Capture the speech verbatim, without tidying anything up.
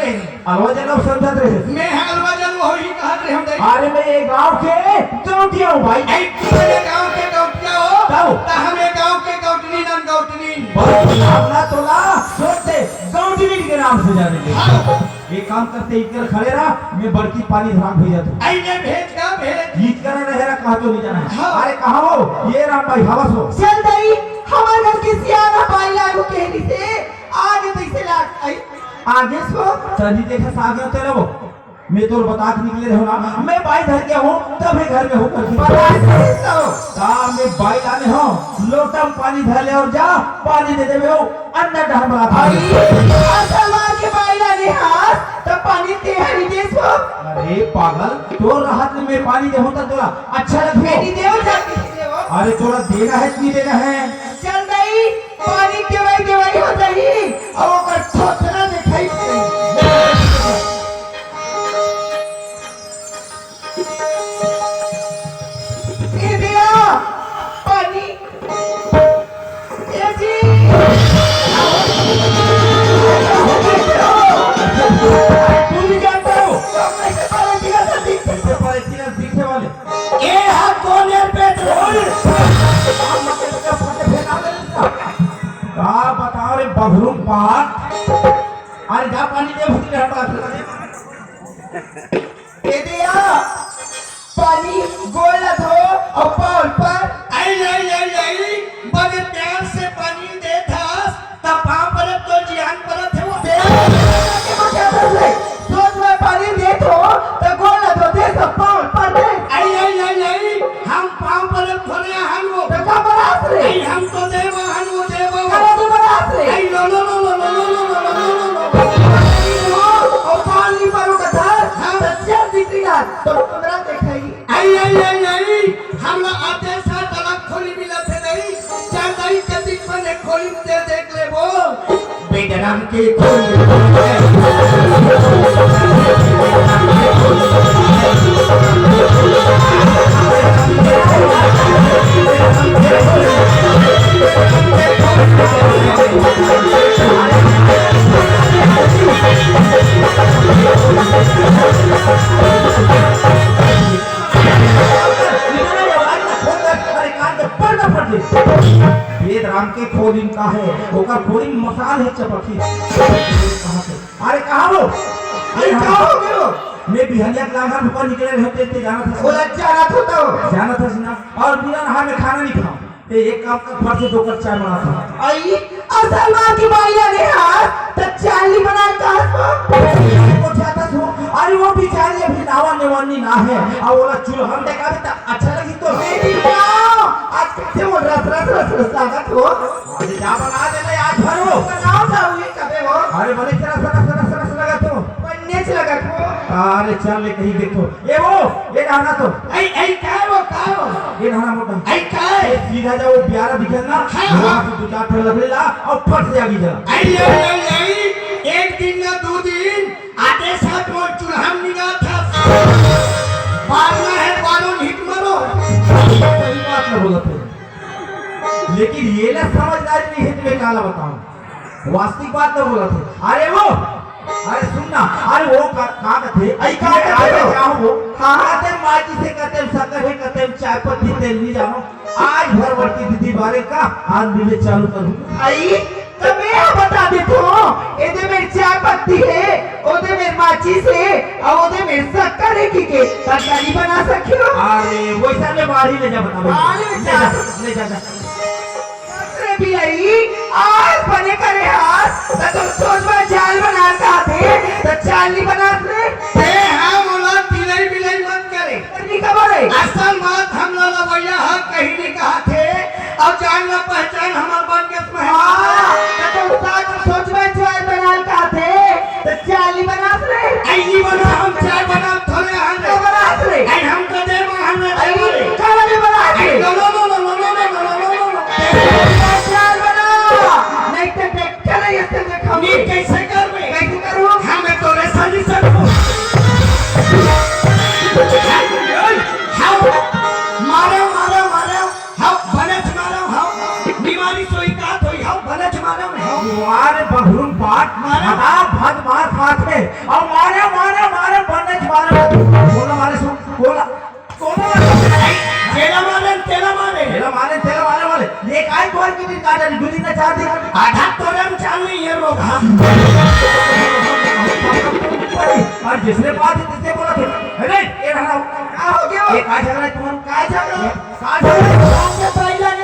अलवा जलवा समझत रहे। मैं हा अलवा जलवा होही कहत रहे हंव दाई। अरे मैं ये गांव के गौंटिया हंव भाई। अई तू ये गांव के गौंटिया हो? तब? त हम ये गांव के गौंटनी नन गौंटनी। बस, अब ना तोला छोटे गौंटनी के नाम से जाने दे। हाँ। एक काम करते, इधर खड़े रहा, मैं बड़की पानी धरा के भेजत हंव। अई ले भेज का भेज। इधर रहे रहा, कहा तो नहीं जाना है। हाँ। अरे कहा हो? ये राम भाई, हवस हो। चल दाई, हमर घर के सियान बाई ला कहली से आगे तइसे लाग आई। आगे सो? तभी देखा सागे तेरा वो। मैं तोर बता के निकले रहो ना, मैं बाई धर के हंव, तभे घर में हंव करके। बता के तो। ता मैं बाई लाने हंव, लोटा में पानी धर ले अउ जा, पानी दे देबे हो, अंदर डहर बना था। अई, असल मार के बाई लाने हस, त पानी ते हरी दे सो। अरे पागल, तोर रहत ले मैं पानी देहूं त तोला अच्छा लगथे? नहीं देव जाती देव। अरे तोला देना है कि नहीं देना है? चल दाई, पानी देवई देवई हो जाही, अउ ओकर थोथना देखाई पड़ही। ए दिया, पानी। ए जी। तू नहीं जानता हो? कैसे पानी पीना था जी? कैसे पानी पीना सीखने वाले? ए हा कोन यार पेट रे? का बताओ रे बगरू पाट। अरे जा पानी दे भूत रे हटा। ए दिया, पानी गोड़ ला धो अउ पाँव पर। आई, आई, आई, आई, बड़े प्यार से पानी देत हस, त पाँव परत तो जियान परत हे वो। तेरा के बचाता से, सोच में पानी देत हो, त गोड़ ला धोते सब पाँव पर दे। आई, आई, आई, आई, हम पाँव परत थोड़े हन वो। त का बरास रे? आई, हम तो देव हन वो, देव। का रे बरास रे? आई, लो, लो, लो। अउ पानी पर उठा था, हाँ। त चल बिक्री ना, तो पंद्रह देखाई। आई, आई, आई, आई, हमला आते साथ अलग खोली मिलत हे नहीं, चार तारीख के दिन बने खोली में ते देख लेबो। बेदराम के खोली। अरे कान के पर्दा फट ले। वेद राम के खोलिन का है, ओकर खोलिन मसाल है चपकी। अरे कहाँ वो? अरे कहाँ हो गयो? मैं बिहनिया के लांघा ऊपर निकले रहे थे, ते जाना था। ओला जाना था तो। जाना था ना। और बिना नहा में खाना नहीं खाओ। ते एक काम कर, फट से दो कप चाय बना था। आई, असल माँ की बाई लगे हाथ, त चाय नहीं बना का तो। वो जाता था। अरे वो बेचारी अभी नावा नेवानी ना है। अब ओला चूल्हा में देखा भी त अच्छा लगी तो। मेरी माँ, आज कैसे वो रस रस रस रस लागत हो? अरे जा बना दे ना आज भर वो। बनाओ ना, ये कबे हो? अरे बने तेरा सरा सरा सरा सरा लगा तो। बनने से लगा तो। अरे चल ले कहीं देखो। ए वो, ए डाना तो। आई, आई, काय वो, काय वो? ए डाना मोटा। आई, काय? ए सीधा जा वो प्यारा दिखे ना, हाँ, वहाँ हाँ। से दो चार ठो लकड़ी ला और फट से आगी जला। आई, आई, आई, आई, एक दिन ना दो दिन, आते साथ वो चूल्हा में निकाल था। मारना है, मारो, हिट मारो। सही बात ना बोला तू। लेकिन ये ना समझदारी नहीं है, तुम्हें काला बताऊं। वास्तविक बात ना बोला तू। अरे वो, अरे सुन ना, अरे वो का, का कथे? अई का ये कथे आगे हो? क्या हो? हाँ, हाँ। कथे माची से कथे शक्कर है, कथे चाय पत्ती तेल नहीं जानो। आज भर वर्ती दीदी बारे का आज मिले चालू करूँ। आई, त मैं हा बता देत हो, एदे मेर चाय पत्ती है, ओदे मेर माचिस है, अउ ओदे मेर शक्कर है, की के तरकारी बना सकियो। अरे, वैसा में बाहरी ले जा, बता, बता। बाहरी ले जा। ले जा, ले जा। रे बिलाई, आज बने करे हाथ, त तो सोच में चाल बना का थे, त चाल नहीं बना रे। ते हम ओला बिलाई, बिलाई मत करे। नहीं खबर है। असल बात हम ला लवैया ह कहीं नहीं कहा थे, अउ जान ला पहचान हमर बन के तुम्हें हाँ, त तो साथ सोच में चाल बना का थे, त चाल नहीं बना रे। आई नहीं बना, हम चाय बना थोड़े हन। तो बना रे। आई हम तो दे बना हन। आई काला नहीं बना रे। आई लो, लो, लो। चाल बना, नहीं तो देख के नहीं ऐसे देखा। नहीं कैसे कर बे? कैसे करूँ? हाँ, मैं तो ऐसा नहीं सकूँ। हाव, मारो, मारो, मारो। हाव, बने च मारो, हाव। बीमारी सोई का थोई, हाव, बने च मारो, हाव। वाह रे बहरून पाट, मारो। फटाफट मार खात है। अब मारे, मारे, मारे, पंडित मारे। बोला मारे, सुन, बोला। बोला मारे। जेला मारे, तेला मारे। जेला मारे, तेला मारे, मारे। ये काय तोर की दिन काटा नहीं, दो दिन ना चार दिन। आधा तोरे में चाल नहीं है रोग। हाँ। और जिसने बात है, जिसने बोला था। अरे, ये रहा। का हो गया? ये काय झगड़ा है तुम्हारा? काय झगड़ा? काय झगड़ा है?